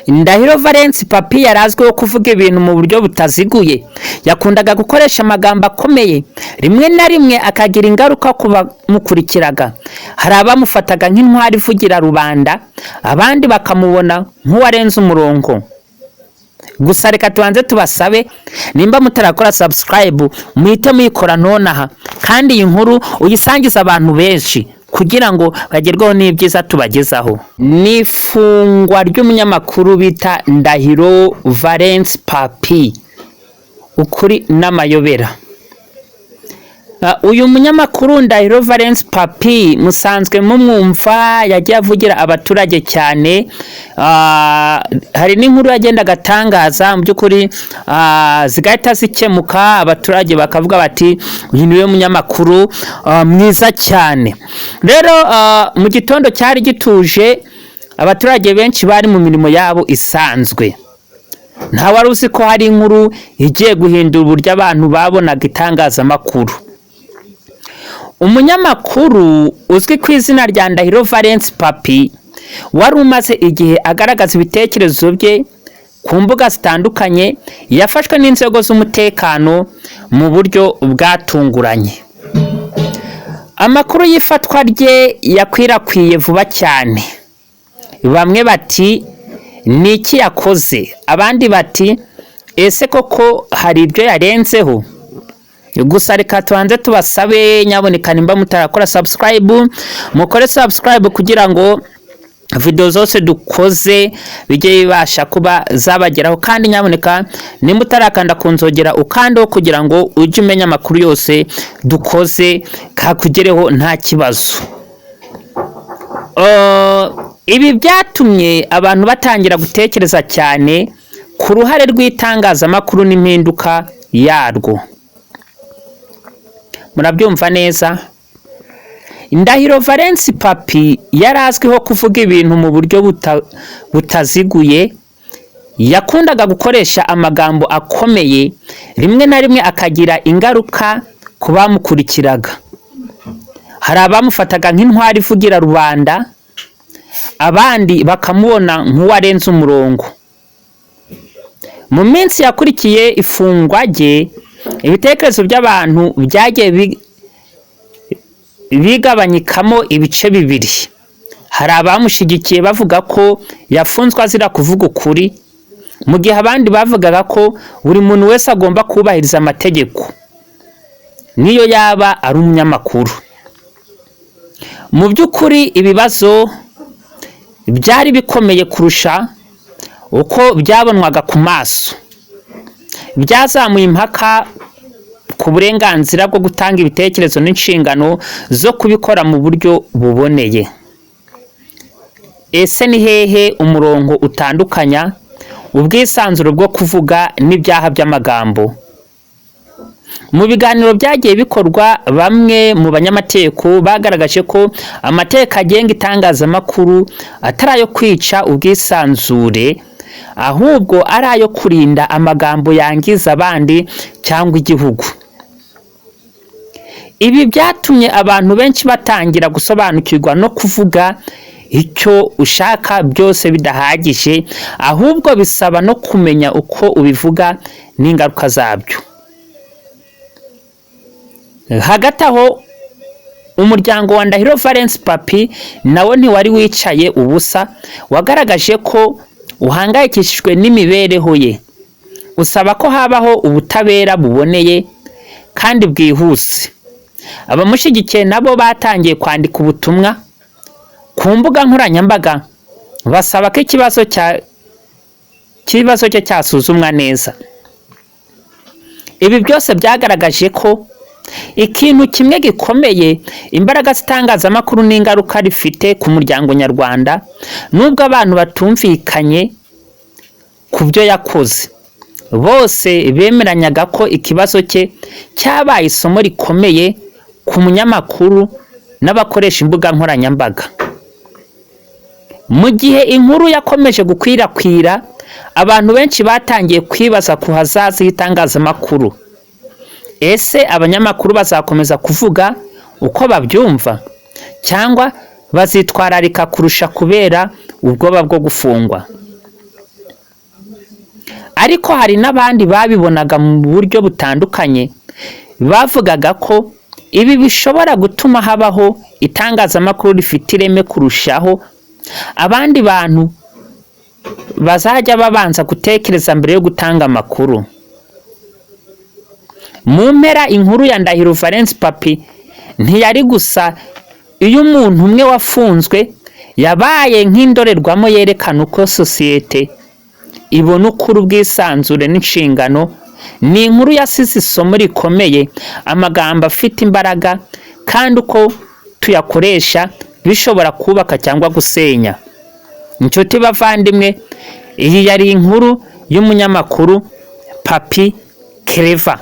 Ndahiro Valens Papi yari azwiho kuvuga ibintu mu buryo butaziguye. Yakundaga gukoresha amagambo akomeye, rimwe na rimwe akagira ingaruka ku bamukurikiraga. Hari abamufataga nk'intwari ivugira rubanda, abandi bakamubona nk'uwarenze umurongo. Gusa reka tubanze tubasabe, nimba mutarakora subscribe, muhite muyikora nonaha, kandi iyi nkuru uyisangize abantu benshi kugira ngo bagerweho n'ibyiza tubagezaho. Ni ifungwa ry'umunyamakuru bita Ndahiro Valens Papi, ukuri n'amayobera. Uyu munyamakuru Ndahiro Valens Papi musanzwe mumwumva, yagiye avugira abaturage cyane. Hari n'inkuru yagendaga atangaza mu by'ukuri zigahita zikemuka, abaturage bakavuga bati: "Uyu niwe munyamakuru mwiza cyane." Rero mu gitondo cyari gituje, abaturage benshi bari mu mirimo yabo isanzwe. Nta wari uzi ko hari inkuru igiye guhindura uburyo abantu babonaga itangazamakuru. Umunyamakuru uzwi ku izina rya Ndahiro Valens Papi, wari umaze igihe agaragaza ibitekerezo bye ku mbuga zitandukanye, yafashwe n'inzego z'umutekano mu buryo bwatunguranye. Amakuru y'ifatwa rye yakwirakwiye vuba cyane. Bamwe bati: "Ni iki yakoze?" Abandi bati: "Ese koko hari ibyo yarenzeho?" Gusa reka tubanze tubasabe, nyaboneka nimba mutarakora subscribe, mukore subscribe kugira ngo video zose dukoze bijye bibasha kuba zabageraho. Kandi nyaboneka nimba utarakanda ku nzogera, ukandeho kugira ngo ujye umenya amakuru yose dukoze kakugereho nta kibazo. Ibi byatumye abantu batangira gutekereza cyane ku ruhare rw'itangazamakuru n'impinduka yarwo. Murabyumva neza. Ndahiro Valens Papi yari azwiho kuvuga ibintu mu buryo butaziguye. Yakundaga gukoresha amagambo akomeye, rimwe na rimwe akagira ingaruka ku bamukurikiraga. Hari abamufataga nk'intwari ivugira rubanda, abandi bakamubona nk'uwarenze umurongo. Mu minsi yakurikiye ifungwa rye, ibitekerezo by'abantu byagiye bigabanyikamo ibice bibiri. Hari abamushyigikiye bavuga ko yafunzwe azira kuvuga ukuri, mu gihe abandi bavugaga ko buri muntu wese agomba kubahiriza amategeko, niyo yaba ari umunyamakuru. Mu by'ukuri, ibibazo byari bikomeye kurusha uko byabonwaga ku maso. Byazamuye impaka ku burenganzira bwo gutanga ibitekerezo n'inshingano zo kubikora mu buryo buboneye. Ese ni hehe umurongo utandukanya ubwisanzure bwo kuvuga n'ibyaha by'amagambo? Mu biganiro byagiye bikorwa, bamwe mu banyamategeko bagaragaje ko amategeko agenga itangazamakuru atari ayo kwica ubwisanzure, ahubwo ari ayo kurinda amagambo yangiza abandi cyangwa igihugu. Ibi byatumye abantu benshi batangira gusobanukirwa no kuvuga icyo ushaka byose bidahagije, ahubwo bisaba no kumenya uko ubivuga n'ingaruka zabyo. Hagati aho, umuryango wa Ndahiro Valens Papi nawo ntiwari wicaye ubusa. Wagaragaje ko uhangayikishijwe n'imibereho ye, usaba ko habaho ubutabera buboneye kandi bwihuse. Abamushyigikiye nabo batangiye kwandika ubutumwa ku mbuga nkoranyambaga basaba ko ikibazo cye cyasuzumwa neza. Ibi byose byagaragaje ko ikintu kimwe gikomeye: imbaraga z'itangazamakuru n'ingaruka rifite ku muryango nyarwanda. Nubwo abantu batumvikanye ku byo yakoze, bose bemeranyaga ko ikibazo cye cyabaye isomo rikomeye ku munyamakuru n'abakoresha imbuga nkoranyambaga. Mu gihe inkuru yakomeje gukwirakwira, abantu benshi batangiye kwibaza ku hazaza h'itangazamakuru. Ese abanyamakuru bazakomeza kuvuga uko babyumva, cyangwa bazitwararika kurusha kubera ubwoba bwo gufungwa? Ariko hari n'abandi babibonaga mu buryo butandukanye, bavugaga ko ibi bishobora gutuma habaho itangazamakuru rifite ireme kurushaho. Abandi bantu bazajya babanza gutekereza mbere yo gutanga amakuru. Mu mpera, inkuru ya Ndahiro Valens Papi ntiyari gusa iyo umuntu umwe wafunzwe. Yabaye nk'indorerwamo yerekana uko sosiyete ibona ukuri, ubwisanzure n'inshingano. Ni inkuru yasize isomo rikomeye: amagambo afite imbaraga, kandi uko tuyakoresha bishobora kubaka cyangwa gusenya. Inshuti bavandimwe, iyi yari inkuru y'umunyamakuru Papi Clever.